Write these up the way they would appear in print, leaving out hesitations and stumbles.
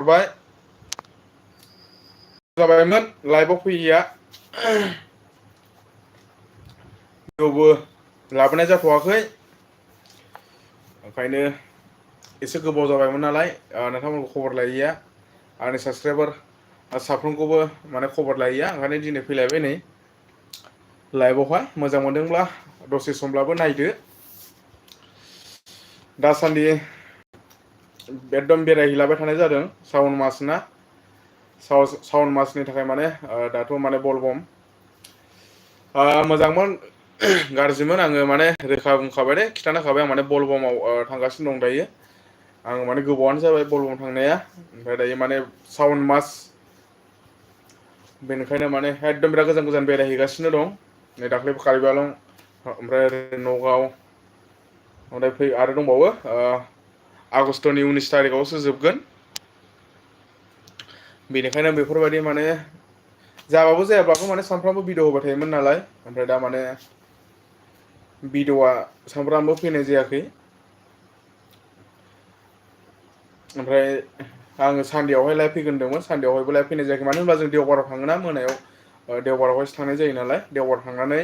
हरबाय जाबायमोन लाइभआव फैयैया थेवबो लाबोनाय जाथ'वाखै ओंखायनो एसे गोबाव जाबायमोन नालाय नोंथांमोनखौ खबर लायैया आंनि साबसक्राइबार साफ्रोमखौबो माने खबर लायैया ओंखायनो दिनै फैलायबाय नै लाइभआवहाय मोजां मोनदोंब्ला दसे समब्लाबो नायदो दासान्दि एकदम बेरायहैलाबाय थानाय जादों श्रावण मास ना श्रावण मासनि थाखाय माने दाथ' माने बलबम मोजांमोन गाज्रिमोन आङो माने रोखा बुंखाबाय दे खिन्थाना होखाबाय आं माने बलबमाव थांगासिनो दं दायो आं माने गोबावानो जाबाय बलबम थांनाया ओमफ्राय दायो माने श्रावण मास बेनिखायनो माने एकदम बिराद गोजान गोजान बेरायहैगासिनो दं नै दाख्लैबो कार्बि आलं ओमफ्राय ओरै नगाव ओमफ्राय आरो दंबावो आगष्ट'नि 19 थारिखआवसो जोबगोन बेनिखायनो बेफोरबायदि माने जाबाबो जायाब्लाबो माने सानफ्रामबो भिडिअ होबाय थायोमोन नालाय ओमफ्राय दा माने भिडिअआ सानफ्रामबो फैनाय जायाखै ओमफ्राय आङो सानदेआवहाय लाइभ फैगोन होनदोंमोन सानदेआवहायबो लाइभ फैनाय जायाखै मानो होनब्ला जों देवबाराव थाङोना मोनायाव देवबारावहायसो थांनाय जायो नालाय देवबार थांनानै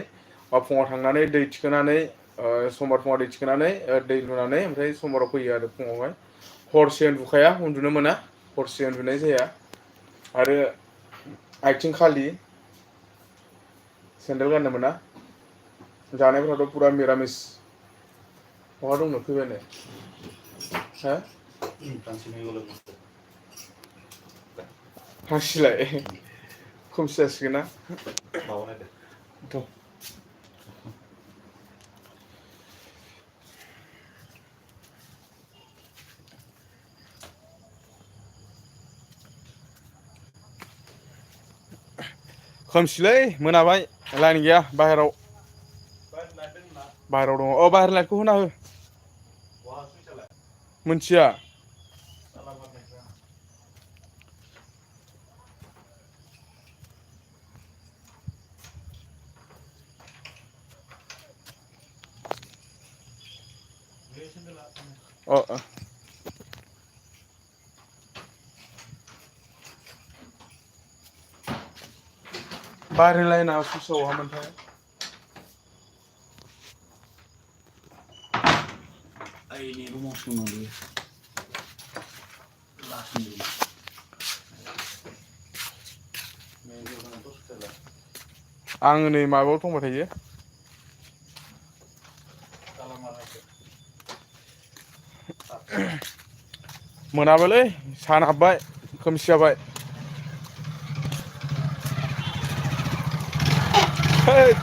फुङाव थांनानै दै थिखोनानै समबार फुङाव दै थिखोनानै दै लुनानै ओमफ्राय समबाराव फैयो आरो फुङावहाय हरसे उन्दुखाया उन्दुनो मोना हरसे उन्दुनाय जाया आरो आथिं खालि सेन्देल गाननो मोना जानायफोराथ' फुरा मिरामिस बहा दंनो फैबायनो हो हांसैलाय खोमसि जासिगोन ना थ' खोमसिलै मोनाबाय लाइन गैया बाहेराव बाहेरायाव दङ बाहेर लाइटखौ होना हो मोनथिया अ बाहेरनि लाइना सुइस बहामोनथाय आइनि रुमावसो दङ बियो आङो नै माबायाव दंबाय थायो मोनाबायलै सान हाबबाय खोमसि जाबाय हैद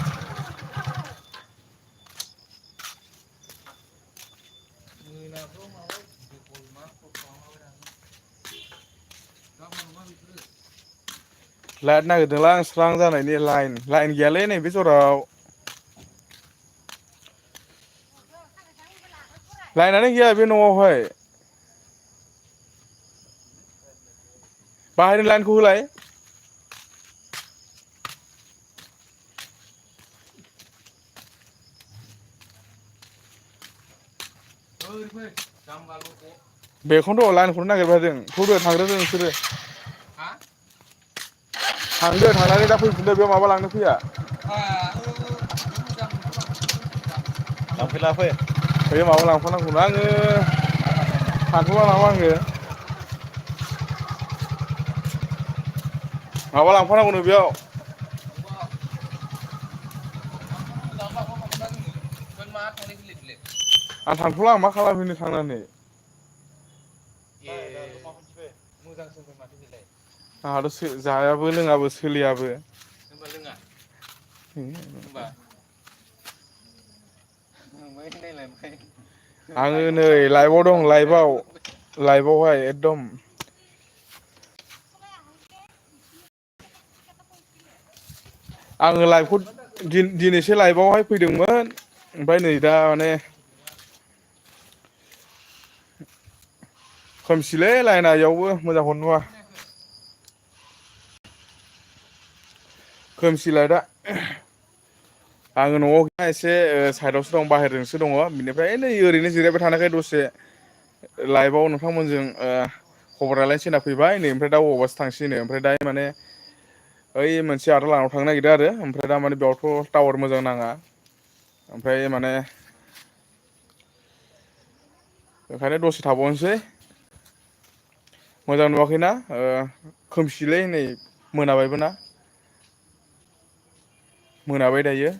लाइट नागिरदोंलां स्रां जानायनि लाइन गैयालै नैबे जराव लाइनानो गैया बे न'आवहाय बाहेरनि लाइनखौ होलाय बेखौनोथ' लाइनखौनो नागिरबाय थादों थौदो थांग्रोदो नोंसोरो थांदो थांनानै दा फैफिनदो बेयाव माबा लांनो फैया लांफै बे माबा लांफानांगौनो आङो सानथौआ नामा आङो माबा लांफानांगौनो बेयाव आं थांथ'ला आं मा खालामहैनो थांनानै आंहाथ' जायाबो लोङाबो सोलियाबो आङो नै लाइभआव दं लाइभआवहाय एकदम आङो लाइभखौ दिनैसो लाइभआवहाय फैदोंमोन ओमफ्राय नै दा माने खोमसिलै लाइना इयावबो मोजांखौनो नुवा खोमसि लाइटआ आङो न'आव गैया एसे साइडआवसो दं बाहेरजोंसो दङ बिनिफ्राय नै ओरैनो जिरायबाय थानायखाय दसे लाइभआव नोंथांमोनजों खबर लालायनोसै होनना फैबाय नै ओमफ्राय दा अबावबासो थांसैनो ओमफ्राय दा माने ओइ मोनसे आदा लानाव थांनो नागिरदों आरो ओमफ्राय दा माने बेयावथ' टावार मोजां नाङा ओमफ्राय माने ओंखायनो दसे थाबावनोसै मोजां नुवाखैना खोमसिलै नै मोनाबायबो ना मोनाबाय दायो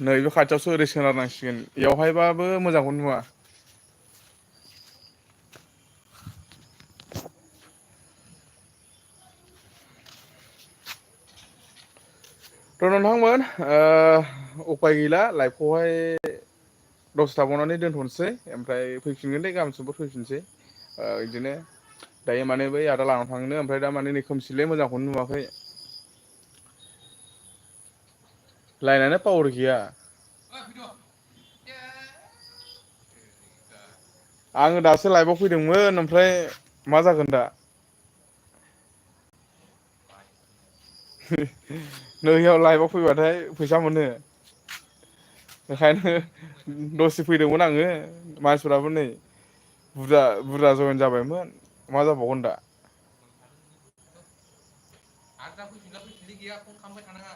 नैबे खाथियावसो ओरै सोनारनांसिगोन बेयावहायबाबो मोजांखौनो नुवा थ' नोंथांमोन उफाय गैला लाइफखौहाय दसे थाबावनानै दोनथ'नोसै ओमफ्राय फैफिनगोन दे गाबोन समफोर फैफिनसै बिदिनो दायो माने बै आदा लानाव थांनो ओमफ्राय दा माने नै खोमसिलै मोजांखौनो नुवाखै लाइनानो पावार गैया आङो दासो लाइभआव फैदोंमोन ओमफ्राय मा जागोन दा नैयाव लाइभआव फैबाथाय फैसा मोनो बेखायनो दसे फैदोंमोन आङो मानसिफ्राबो नै बुरजा बुरजा जयेन जाबायमोन मा जाबावगोन दा आरो दा फैफिनला फैफिनलि गैया फन खालामबाय थानाङा